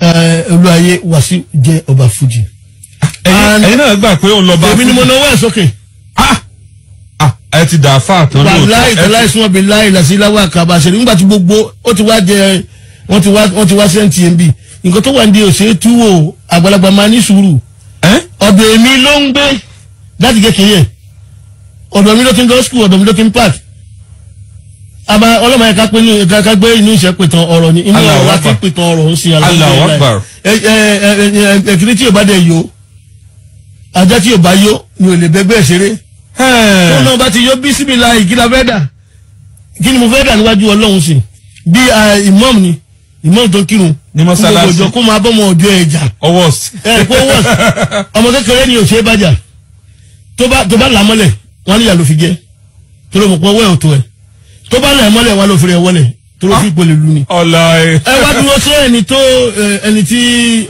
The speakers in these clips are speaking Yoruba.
Olúwayé Wàsíù jẹ́ ọba Fuji. Ẹ̀yin náà gbà pé òun lọ́ba Fuji. Èmi ni mo náwó ẹ̀ sókè. Ẹ ti dà fáà tán lóòótọ́. Wàláì tọ́láì súnmọ́ bíi láì làsí láwọ́ àkàbà ṣe nígbà tí gbogbo ó ti wá jẹ wọ́n ti wá sí NTMB nǹkan tó wà ní òṣèré túwò àgbàlagbà máa ní sùúrù. Ọ̀dọ̀ èmi ló ń gbé láti kékeré, ọ̀dọ̀ mi ló ti ń lọ skul, ọ̀dọ̀ mi ló ti ń park. Àbá ọlọ́mọ yẹn ká pé ní ká gbé inú ìṣẹ́ pìtàn ọ̀rọ̀ ni inú ọ̀rọ̀ láti pìtàn ọ̀rọ̀ ń sin Allahu. Ẹ̀kiri tí yóò bá dẹ̀ yó, ajá tí yóò bá yó ni ò lè bẹ́gbẹ́ ṣeré. Tó náà bá ti yó bí síbi la ìkí la fẹ́ dà, kí ni mo fẹ́ dà níwájú Ọlọ́run sí bí imam ni imam tó kírun ní mọ́sálásí gbogbo kó máa bọ́mọ ọjọ́ ẹja ọwọ́ ẹ kó wọ́s ọmọ kékeré ni òṣèré bàjá tó bá là mọ́lẹ̀ wọn níyà ló fi jẹ́ tó ló mọ̀ pé ọwọ́ ẹ̀ ò tó ẹ̀ tó bá là mọ́lẹ̀ wọn ló fi rẹ̀ wọlẹ̀ tó ló fi gbolè lu ni. Ẹ wá dúró sí ẹni tó ẹni tí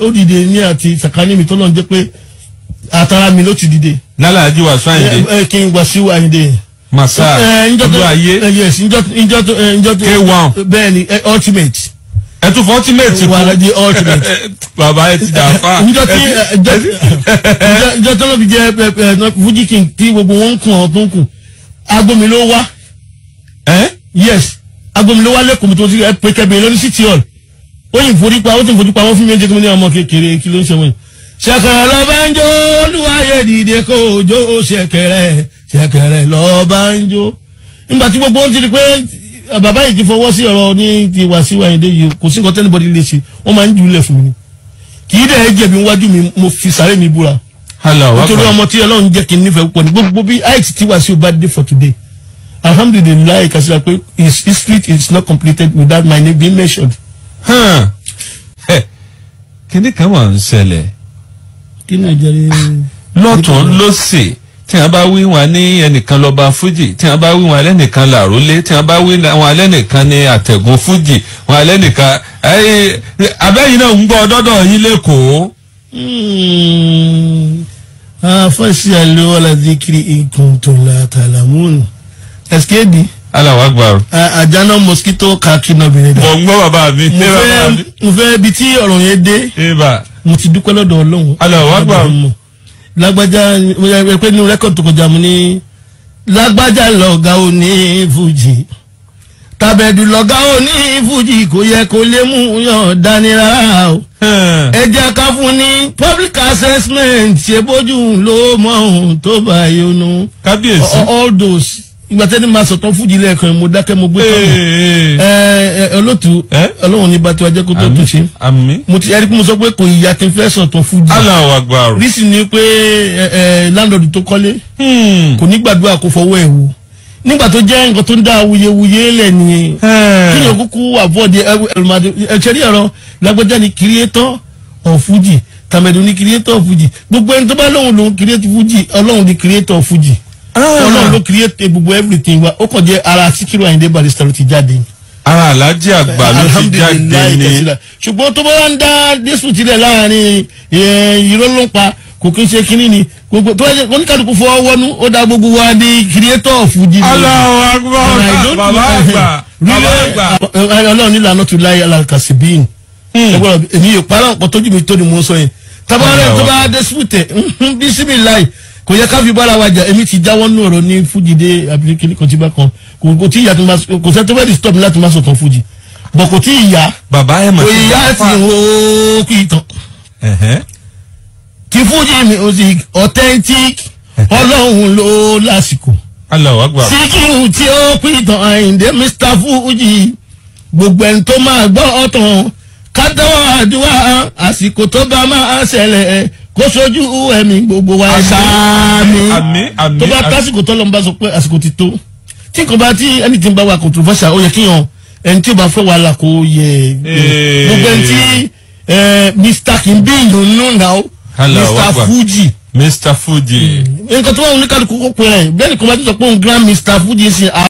ó dìde ní àti sàkání mi tó lọ́n jẹ́ pé àtàrà mi ló ti dìde. Lálàájì Wàsíù Àyìndé. Kí n Wàsíù Àyìndé. Masa Olúwayé K1. Bẹ́ẹ̀ ni ultimate. Ẹ tún fọ́ ultimate kú. Wà di ultimate. Bàbá ẹ ti dà fà. Njọ́ tó ló fi jẹ́ Fuji King tí gbogbo wọn ń kùn ọ̀ tó ń kùn. Agbomi ló wá. Yes, agbomi ló wá lẹ́kùn mi tó ti ẹ pé kẹ́bẹ̀ẹ́ lóní City Hall. Ó yìn forí pa, ó ti forí pa wọ́n fún mi oúnjẹ kí mo ní ọmọ kékeré kí ló ń ṣe wọ́n yìí. Ṣẹ̀kẹ̀rẹ̀ ló bá ń jó, Olúwayé dìde kó jó, ṣẹ̀kẹ̀rẹ̀ ṣẹ̀kẹ̀rẹ̀ ló bá ń jó. Nígbà tí gbogbo ń ti di pé bàbá yìí ti fọwọ́ sí ọ̀rọ̀ ní ti Wàsíù Àyìndé yìí, kò sí nǹkan tẹ́nibọ́dì lè ṣe, wọ́n máa ń jùlẹ̀ fún mi. Kì í dẹ̀ jẹ̀bi níwájú mi, mo fi sàárè mi búra. Nítorí ọmọ tí Ọlọ́run jẹ́ kí n nífẹ̀ẹ́ púpọ̀ ní gbogbo bí height tí Wàsíù bá dé for today. Alhamdulilayi kasira pé his history is not completed without my name being mentioned. Kíní kan wà ń ṣẹlẹ̀. Kí ni ìjẹ́rìí? Lọ́tún lọ́sì tí wọ́n bá wí wọn ní ẹnìkan lọ́ba Fuji, tí wọ́n bá wí wọn lẹ́nìkan làrólé, tí wọ́n bá wí wọn lẹ́nìkan ní àtẹ̀gùn Fuji, wọn lẹ́nìkan abẹ́yìn náà ń gbọ́ dọ́dọ̀ yín lẹ́kọ̀ọ́. Fọ́ọ̀sì àlọ́ ọ̀làdìkiri ìkùntùn làtàlámùn. Ẹ̀sìkéèdì. Allahu Akbar. Àjànà mosquito káàkiri náà bìnrin dà. Mo ń gbọ́ bàbá mi. Mo fẹ́ ibi tí ọ̀rọ̀ yẹn dé. Mo ti dúpẹ́ lọ́dọ̀ Ọlọ́run. Allahu Akbar. Lágbájá pé nínú rẹ́kọ̀dì tó kọjá mo ní lágbájá lọ̀gá òní Fuji, tàbẹ̀dù lọ̀gá òní Fuji, kò yẹ kó lè mú yàn dání rárá o. Ẹ jẹ́ ká fún ní public assessment ṣe bójú ló mọ ohun tó bá yọnu. Kábíyèsí. All those ìgbà tẹ́ni máa sọ̀tàn Fuji lẹ́ẹ̀kan mo dákẹ́ mo gbé tọ́nà. Olótú Ọlọ́run ní bàtú ajẹ́ kó tó tún ṣe. Mo ti ẹni pé mo sọ pé kò ìyá kí n fẹ́ sọ̀tàn Fuji. Allahu Akbar. Rísì ni pé láńlọ́ọ̀dù tó kọ́lé kò ní gbàdúrà kó fọwọ́ ẹ̀ wò. Nígbà tó jẹ́ nǹkan tó ń dá awuyewuye lẹ̀ nìyẹn. Kí ni òkúkú àbọ̀dé ẹ̀ṣẹ̀rí ọ̀rọ̀ lágbájá ni creator of Fuji, tàmẹ̀dù ni creator of Fuji. Gbogbo ẹni tó bá lóhùn lòun create Fuji, Ọlọ́run ni creator of Fuji. Ọlọ́run ló create gbogbo everything wa, ó kàn jẹ́ ara Síkírù Àyìndé Barrister ló ti jáde. Ara Alhaji àgbà ló ti jáde ní. Ṣùgbọ́n tó bá wá ń dá dispute sílẹ̀ láàrin irọ́ ló ń pa kò kí ń ṣe kínní ni gbogbo tó yẹ oníkàlùkù fọwọ́ wọnú ó dá gbogbo wa ní creator of Fuji. Allahu Akbar bàbá àgbà bàbá àgbà. Ọlọ́run nílànà tó láyé alakasibin. Èmi yóò parọ́ nǹkan tójú mi tó ni mo ń sọ yẹn. Tabarẹ́ tó bá dispute bisimilayi kò yẹ ká fi bára wa jà, èmi ti jáwọ́ nínú ọ̀rọ̀ ní Fuji dé àbíkí kan tí bá kan kò tí ìyá tó máa kò sẹ́ tó bẹ́ẹ̀ di stop láti máa sọ̀tàn Fuji bọ̀ kò tí ìyá bàbá ẹ̀ mọ̀ kò ìyá ti hó kí ìtàn ti Fuji music authentic Ọlọ́run ló lásìkò Allahu Akbar. Síkírù tí ó pìtàn Àyìndé Mr Fuji gbogbo ẹni tó máa gbọ́ ọ̀tàn kátàwọ́ àdúrà àsìkò tó bá máa ṣẹlẹ̀ kó sojú ẹ̀mí gbogbo wa ṣáàmì. Tó bá tásìkò tó lọ́n bá sọ pé àsìkò ti tó tí nǹkan bá tí ẹni tí ń bá wa controversial ó yẹ kíyàn ẹni tí ó bá fẹ́ wàhálà kó yẹ gbogbo ẹni tí Mr Kimbi nùnú náà Mr Fuji. Mr Fuji. Nǹkan tó wà ní kálukú kó pe rẹ̀ bẹ́ẹ̀ ni kò bá ti sọ pé òun grand Mr Fuji ṣe.